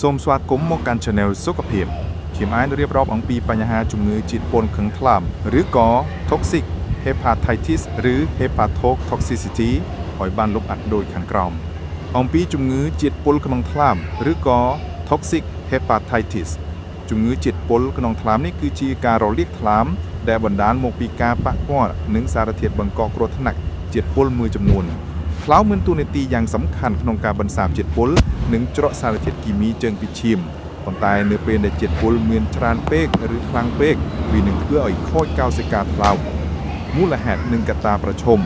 សូមស្វាគមន៍មកកាន់ Channel សុខភាពខ្ញុំអាចរៀបរាប់អំពីបញ្ហាជំងឺជាតិពុលក្នុងថ្លើមឬក៏ Toxic Hepatitis ឬ Hepatotoxicity ឲ្យបានលម្អិតដូចខាងក្រោមអំពីជំងឺជាតិពុលក្នុងថ្លើមឬក៏ Toxic Hepatitis ជំងឺជាតិពុលក្នុងថ្លើមនេះគឺជាការរលាកថ្លើមដែលបណ្ដាលមកពីការប៉ះពាល់នឹងសារធាតុបង្កគ្រោះថ្នាក់ជាតិពុលមួយចំនួន ថ្លើមមានតួនាទីយ៉ាងសំខាន់ក្នុងការបន្សាបជាតិពុលនិងច្រកសារធាតុគីមីចេញពីឈាមប៉ុន្តែនៅពេលដែលជាតិពុលមានច្រើនពេកឬខ្លាំងពេកវានឹងធ្វើឲ្យខូចកោសិកាថ្លើមមូលហេតុនិងកត្តាប្រឈម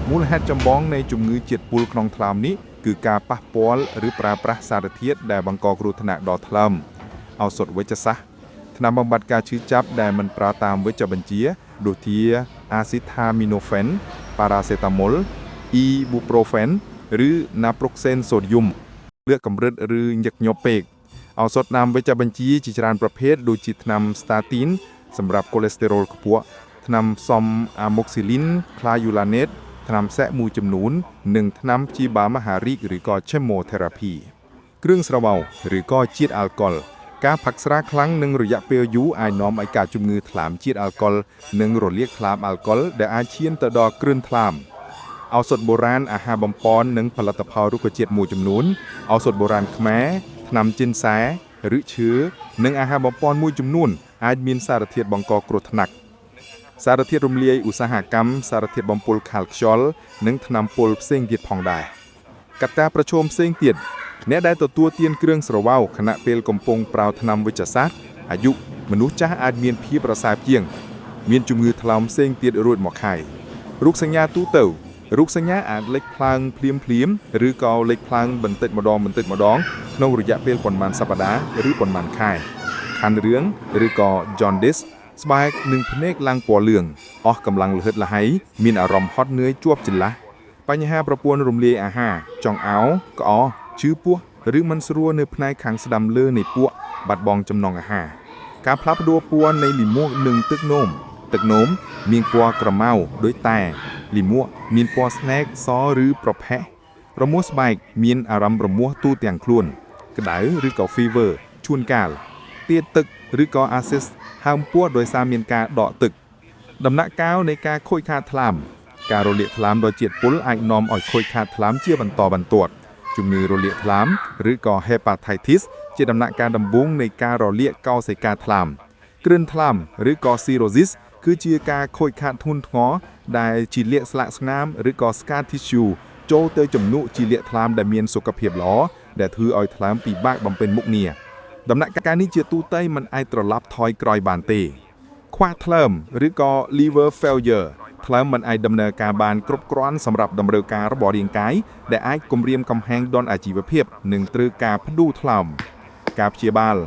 មូលហេតុចម្បងនៃជំងឺជាតិពុលក្នុងថ្លើមនេះគឺការប៉ះពាល់ឬប្រើប្រាស់សារធាតុដែលបង្កគ្រោះថ្នាក់ដល់ថ្លើមឱសថវេជ្ជសាស្ត្រថ្នាំបំបាត់ការឈឺចាប់ដែលមិនប្រើតាមវេជ្ជបញ្ជាដូចជាអាស៊ីតាមីណូហ្វែនប៉ារ៉ាសេតាមុល អ៊ីប៊ូប្រូហ្វែនឬណាប្រុកសេនសូឌីយ៉ុមលើកកម្រិតឬញឹកញាប់ពេកឱសថតាមវេជ្ជបញ្ជាជាច្រើនប្រភេទដូចជាថ្នាំស្តាទីនសម្រាប់កូលេស្តេរ៉ុលខ្ពស់ថ្នាំផ្សំអាម៉ុកស៊ីលីនក្លាយូឡាណេតថ្នាំសេកមួយចំនួននិងថ្នាំព្យាបាលមហារីកឬក៏ chemotherapy គ្រឿងស្រវឹងឬក៏ជាតិអាល់កុលការផឹកស្រាខ្លាំងនិងរយៈពេលយូរអាចនាំឲ្យកើតជំងឺថ្លើមជាតិអាល់កុលនិងរលាកថ្លើមអាល់កុលដែលអាចឈានទៅដល់គ្រឿនថ្លើម ឱសថបុរាណអាហារបំប៉ននិងផលិតផលរុក្ខជាតិមួយចំនួនឱសថបុរាណខ្មែរថ្នាំជិនសែឬឈើនិងអាហារបំប៉នមួយចំនួនអាចមានសារធាតុបង្កគ្រោះថ្នាក់សារធាតុរំលាយឧស្សាហកម្មសារធាតុបំពុលខាល់ខ្យល់និងថ្នាំពុលផ្សេងទៀតផងដែរកត្តាប្រឈមផ្សេងទៀតអ្នកដែលទទួលទានគ្រឿងស្រវឹងខណៈពេលកំពុងប្រើថ្នាំវេជ្ជសាស្ត្រអាយុមនុស្សចាស់អាចមានភាពរសើបជាង មានជំងឺថ្លើមផ្សេងទៀតរួចមកហើយរូបសញ្ញាទូទៅរូបសញ្ញាអាចលេចឡើងភ្លាមភ្លាមៗឬក៏លេចឡើងបន្តិចម្ដងបន្តិចម្ដងក្នុងរយៈពេលប៉ុន្មានសប្តាហ៍ឬប៉ុន្មានខែខាន់រឿងឬក៏ jaundice ស្បែកនិងភ្នែកឡើងពណ៌លឿងអស់កម្លាំងលហិតលហៃមានអារម្មណ៍ហត់នឿយជាប់ចន្លោះបញ្ហាប្រព័ន្ធរំលាយអាហារចង្អោរក្អកឈឺពោះឬមិនស្រួលនៅផ្នែកខាងស្ដាំលើនៃពោះបាត់បង់ចំណង់អាហារការផ្លាស់ប្ដូរពណ៌នៃលាមកនិងទឹកនោមទឹកនោមមានពណ៌ក្រមៅដូចតែលាមកមានពណ៌ស្នែកសឬប្រផេះរមាស់ស្បែកមានអារម្មណ៍រមាស់ទូទាំងខ្លួន ក្តៅឬក៏ fever ជួនកាលទៀតទឹកឬក៏ ascites ហើមពោះដោយសារមានការដកទឹក ដំណាក់កាលនៃការខូចខាតថ្លើមការរលាកថ្លើមដោយជាតិពុលអាចនាំឲ្យខូចខាតថ្លើមជាបន្តបន្ទាប់ជំងឺរលាកថ្លើមឬក៏ hepatitis ជាដំណាក់កាលដំបូងនៃការរលាកកោសិកាថ្លើមគ្រឿនថ្លើមឬក៏ cirrhosis គឺជាការខូចខាតធ្ងន់ធ្ងរដែលជាលាកស្លាកស្នាមឬក៏ scar tissue ចូលទៅជំនួសជាលាកថ្លើមដែលមានសុខភាពល្អដែលធ្វើឲ្យថ្លើមពិបាកបំពេញមុខងារដំណាក់កាលនេះជាទូទៅមិនអាចត្រឡប់ថយក្រោយបានទេ ខ្វះថ្លើមឬក៏ liver failure ថ្លើមមិនអាចដំណើរការបានគ្រប់គ្រាន់សម្រាប់តម្រូវការរបស់រាងកាយដែលអាចគំរាមកំហែងដល់អាជីវភាពនិងត្រូវការផ្ដួលថ្លើមការព្យាបាល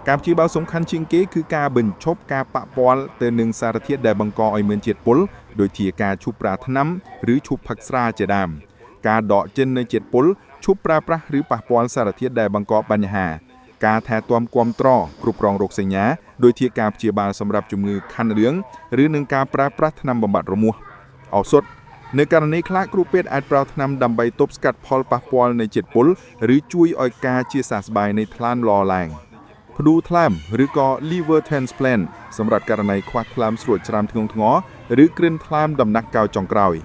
ការព្យាបាលសំខាន់ជាងគេគឺការបញ្ឈប់ការប៉ះពាល់ទៅនឹងសារធាតុដែលបង្កឲ្យមានជាតិពុលដូចជាការឈប់ប្រើថ្នាំឬឈប់ផឹកស្រាជាដើមការដកចេញនៃជាតិពុលឈប់ប្រើប្រាស់ឬប៉ះពាល់សារធាតុដែលបង្កបញ្ហា ការថែទាំគាំទ្រគ្រប់គ្រងរោគសញ្ញាដូចជាការព្យាបាលសម្រាប់ជំងឺខាន់រឿងឬនឹងការប្រើប្រាស់ថ្នាំបំបាត់រមាស់ឱសថនៅករណីខ្លះគ្រូពេទ្យអាចប្រើថ្នាំដើម្បីទប់ស្កាត់ផលប៉ះពាល់នៃជាតិពុលឬជួយឲ្យការជាសះស្បើយនៃថ្លើមល្អឡើងផ្ដួលថ្លើមឬក៏ liver transplant សម្រាប់ករណីខ្វះថ្លើមស្រួចច្រាមធ្ងន់ធ្ងរឬគ្រឿនថ្លើមដំណាក់កាលចុងក្រោយ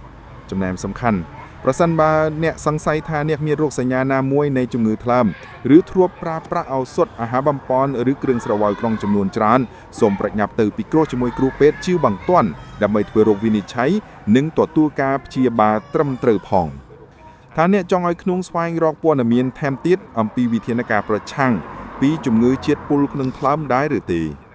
ចំណែមសំខាន់ប្រសិនបើអ្នកសង្ស័យថាអ្នកមានរោគសញ្ញាណាមួយនៃជំងឺថ្លើមឬធ្លាប់ប្រើប្រាស់ឱសថអាហារបំប៉នឬគ្រឿងស្រវឹងក្នុងចំនួនច្រើនសូមប្រញាប់ទៅពិគ្រោះជាមួយគ្រូពេទ្យជាបន្ទាន់ដើម្បីធ្វើរោគវិនិច្ឆ័យនិងទទួលការព្យាបាលត្រឹមត្រូវផងថាអ្នកចង់ឲ្យក្នុងស្វែងរកព័ត៌មានថែមទៀតអំពីវិធានការប្រឆាំងពីជំងឺជាតិពុលក្នុងថ្លើមដែរឬទេ។